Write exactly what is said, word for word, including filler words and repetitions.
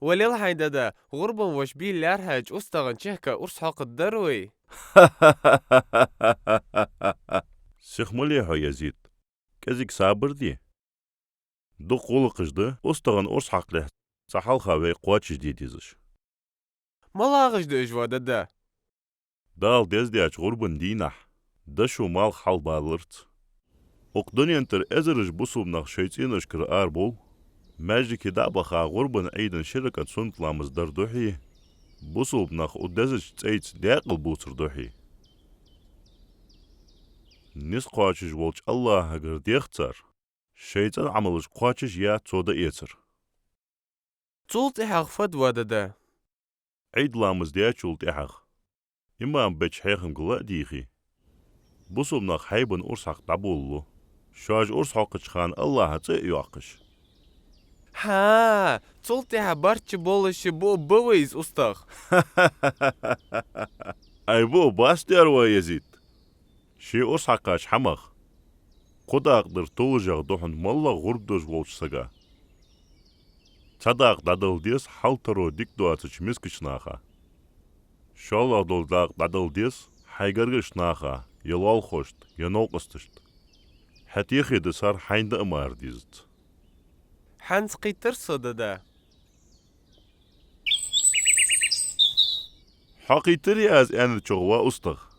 Ма лел хьай, дада, гӀурбан воша бе лаьрхӀача устагӀа чехка урс хьокхаргдар вай. Сиха ма ле хьо, Язид. КӀезига сабар де. Дукха гӀулакхаш да устагӀа урс хьакхалехь цхьа хьалха вай кхоачашде дезаш. МалагӀаш да уж, ва дада? Дала дездеча гӀурбан дийнахьа дошо малх хьалбаларца. Укх дунен тӀара эзараш бусалба нах шоай цӀеношкара арабовл, маьждиге дӀа а баха, гӀурбан Ӏийда ши ракаӀат суннат ламаз дар духьа, бусалба нах укх дезача цӀайца даькъала бувцар духьа. Низ кхоачаш волча АллахӀагара дех цар, шоай цӀена Ӏамалаш кхоачаш а яь, цо дӀаэцар. Цул тӀехьагӀа фуд, ва дада? Ӏийда ламаз даьчул тӀехьагӀа, имам беча хьехамга ла а дийхе, бусалба нах хьайбан урс хьакха дӀаболалу, шоаш урс хьокхача хана АллахӀа цӀи а йоаккхаш. ХӀаа, цул тӀехьагӀа барт чуболлаш буъ ба вай из устагӀа. Ай, буъ бац дер, ва Язид. Ше урс хьакхача хӀамах кхо дакъа дар толашагӀа да хьона моллагӀа гӀурба деш волча сага. Цхьа дакъа дӀадала деза хьалтаро дика доацача мискача наха. ШоллагӀа дола дакъа дӀадала деза хьай гаргарча наха, е лоалахошта, е новкъосташта. ХӀаьта техе дисар хьайна даа мара дезац. ХӀанз кхийтар со, дада. Хьо кхийтарий аз аьнначох, ва устагӀа?